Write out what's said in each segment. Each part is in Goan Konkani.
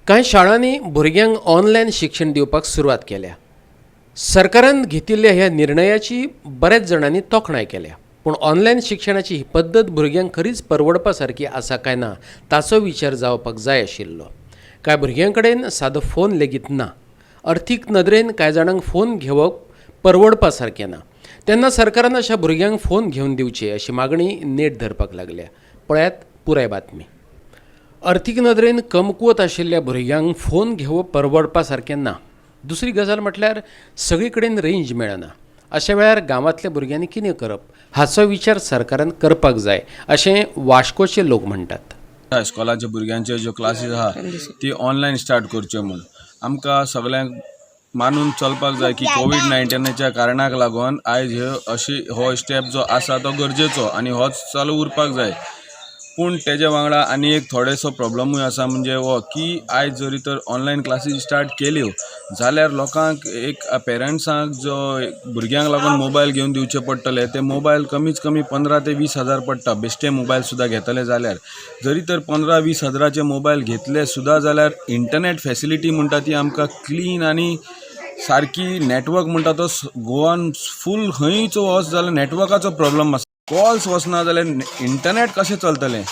कांय शाळांनी भुरग्यांक ऑनलायन शिक्षण दिवपाक सुरवात केल्या. सरकारान घेतिल्ल्या ह्या निर्णयाची बऱ्याच जाणांनी तोखणाय केल्या, पूण ऑनलायन शिक्षणाची ही पद्दत भुरग्यांक खरीच परवडपा सारकी आसा काय ना, ताचो विचार जावपाक जाय आशिल्लो. कांय भुरग्यां कडेन सादो फोन लेगीत ना. अर्थीक नदरेन कांय जाणांक फोन घेवप परवडपा सारकें ना. तेन्ना सरकारान अशा भुरग्यांक फोन घेवन दिवचे, अशी मागणी नेट धरपाक लागल्या. पळयात पुराय बातमी. अर्थीक नदरेन कमकुवत आशिल्ल्या भुरग्यांक फोन घेवप परवडपा सारकें ना. दुसरी गजाल म्हटल्यार सगळी कडेन रेंज मेळना. अशा वेळार गांवांतल्या भुरग्यांनी कितें करप, हाचो विचार सरकारान करपाक जाय, अशें वास्कोचे लोक म्हणटात. इस्कॉलाच्या भुरग्यांच्यो ज्यो क्लासीस आहा ती ऑनलायन स्टार्ट करच्यो म्हूण. आमकां सगल्यांक मानून चलपाक जाय की कोवीड 19च्या कारणाक लागून आयज ह्यो अशी हो स्टेप जो आसा तो गरजेचो आनी होच चालू उरपाक जाय. पूण तेज्या वांगडा आनी एक थोडेसो प्रॉब्लमूय आसा, म्हणजे हो की आयज जरी तर ऑनलायन क्लासीस स्टार्ट केल्यो जाल्यार लोकांक एक पेरंट्सांक जो भुरग्यांक लागून मोबायल घेवन दिवचे पडटले, ते मोबायल कमीत कमी 15 ते 20 हजार पडटा, बेश्टे मोबायल सुद्दां घेतले जाल्यार. जरी तर 15-20 हजाराचे मोबायल घेतले सुद्दां जाल्यार इंटरनेट फेसिलिटी म्हणटा ती आमकां क्लीन आनी सारकी, नेटवर्क म्हणटा तो गोवान फूल खंयच वच जाल्यार नेटवर्काचो प्रॉब्लम आसा. कॉल्स वचना जाल्यार इंटरनेट कशें चलतलें,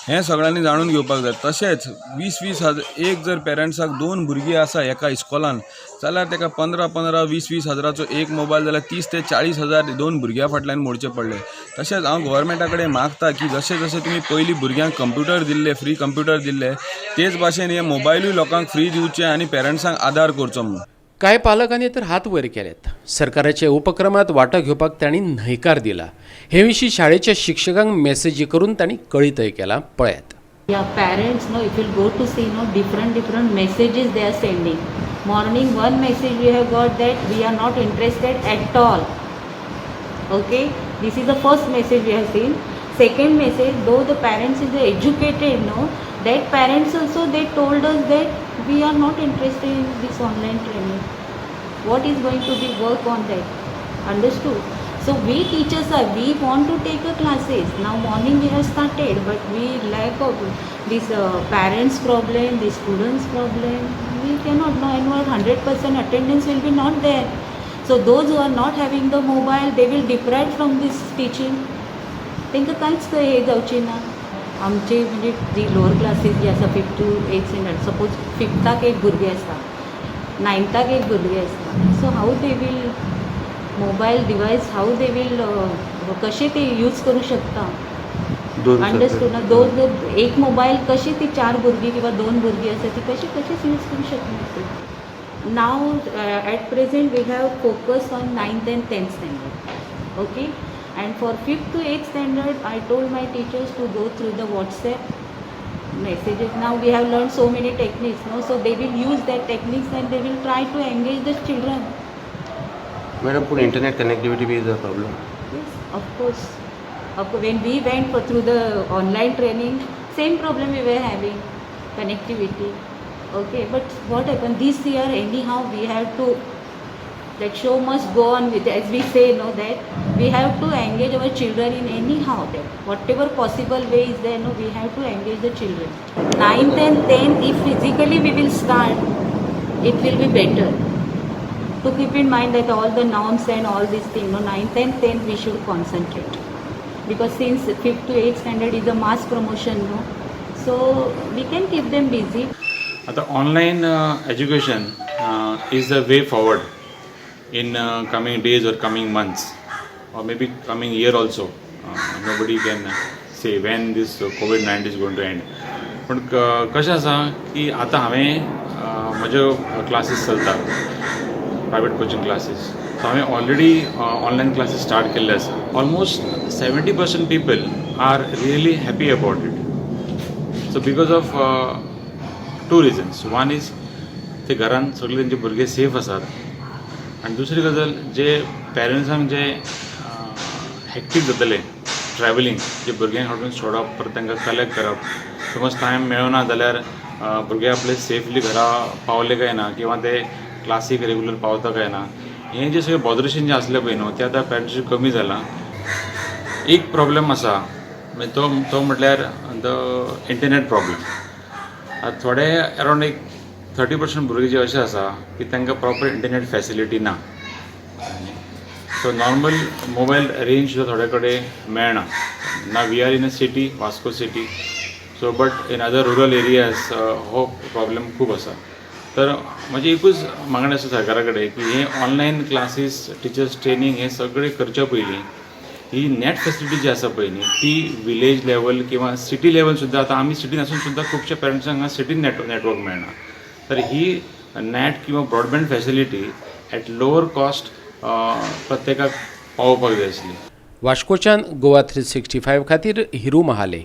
हें सगळ्यांनी जाणून घेवपाक जाय. तशेंच 20-20 हजार एक जर पेरंट्साक दोन भुरगीं आसा एका इस्कॉलान जाल्यार ताका 15-15, 20-20 हजाराचो एक मोबायल जाल्यार 30 ते 40 हजार दोन भुरग्यां फाटल्यान मोडचे पडले. तशेंच हांव गोवोरमेंटा कडेन मागता की जशें जशें तुमी पयलीं भुरग्यांक कंप्युटर दिल्ले, फ्री कंप्युटर दिल्ले, तेच भाशेन हे मोबायलूय लोकांक फ्री दिवचे आनी पेरंट्सांक आदार करचो म्हूण. कांय पालकांनी तर हात वयर केल्यात. सरकाराच्या उपक्रमात वांटो घेवपाक तांणी न्हयकार दिला. हे विशीं शाळेच्या शिक्षकांक मेसेजी करून तांणी कळीतय केलां. पळयात. Yeah, parents, no, if you go to see, no, different different messages they are sending. Morning one message we have got that we are not interested at all. Okay, this is the first message we have seen. Second message, though the parents is educated, no, that parents also, they told us that we are not interested in this online training. What is going to be work on that? Understood? So we teachers are, we want to take a classes. Now morning we have started, but we lack of this parents problem, the students problem. We cannot know, and what 100% attendance will be not there. So those who are not having the mobile, they will deprive from this teaching. तांकां कांयच हे जावची ना. आमची म्हणजे जी लोअर क्लासीस जी आसा, fifth to eighth standard, suppose फिफ्ताक एक भुरगें आसा, नायन्थाक एक भुरगें आसता, so how they will mobile device, how they will, कशें ते यूज करूं शकता? अंडरस्टूड ना? दोन एक मोबायल कशी ती चार भुरगीं किंवा दोन भुरगीं आसा ती कशी कशीच यूज करूं शकना ती. Now at present we have focus on ninth and 10th standard, okay, and for fifth to eighth standard I told my teachers to go through the WhatsApp messages. Now we have learned so many techniques, no, so they will use that techniques and they will try to engage the children. Madam, पूण internet connectivity is a problem. Yes, of course. Of course, when we went for through the online training, same problem we were having, connectivity. Okay, but what happened this year, anyhow we have to, that show must go on with, as we say, no, that we have to engage our children in anyhow, that whatever possible way is there, no, we have to engage the children. Ninth and 10th, if physically we will start, it will be better. To keep in mind that all the norms and all these things, no, ninth and 10th we should concentrate, because since fifth to eighth standard is a mass promotion, no, so we can keep them busy. आता online education is the way forward in coming days or coming months or maybe coming year also. Nobody can say when this COVID-19 is going to end. पूण कशें आसा की आतां हांवें म्हज्यो क्लासीस चलतात, प्रायवेट कोचिंग क्लासीस, सो हांवें ऑलरेडी ऑनलायन क्लासीस स्टार्ट केल्ले आसा. Almost 70% people are really happy about it. So because of two reasons: one is ते घरान सगळे तेंचे भुरगे सेफ आसात आनी दुसरी गजाल, जे पेरंट्सांक जे हॅक्टीक जातलें ट्रॅवलिंग, जे भुरग्यांक हाडून सोडप, परत तांकां कलेक्ट करप, समज टायम मेळना जाल्यार भुरगे आपले सेफली घरा पावले काय ना किंवा ते क्लासीक रेगुलर पावता काय ना, हें जें सगळें बॉदरेशन जें आसलें पळय न्हू, तें आतां पेरंट्स कमी जालां. एक प्रॉब्लम आसा, मागीर तो म्हटल्यार the internet problem. आतां थोडे अरावंड एक 30% भुरगे जे अशे आसा की तांकां प्रॉपर इंटरनेट फॅसिलिटी ना. सो नॉर्मल मोबायल रेंज सुद्दां थोडे कडेन मेळना ना. We are in a city, Vasco city, so but in other rural areas हो प्रॉब्लेम खूब आसा. तर म्हजी एकूच मागणें आसा सरकारा कडेन की हे ऑनलायन क्लासीस, टिचर्स ट्रेनींग हें सगळें करच्या पयलीं ही नॅट फेसिलिटी जी आसा पळय न्ही, ती विलेज लेवल किंवा सिटी लेवल सुद्दां, आतां आमी सिटीन आसून सुद्दां खुबश्या पेरंट्सांक हांगा सिटीन नेटवर्क मेळना, तर ही नॅट किंवा broadband facility at lower cost प्रत्येकाक पावोवपाक जाय आसली. वास्कोच्यान गोवा 365 खातीर हिरू महाले.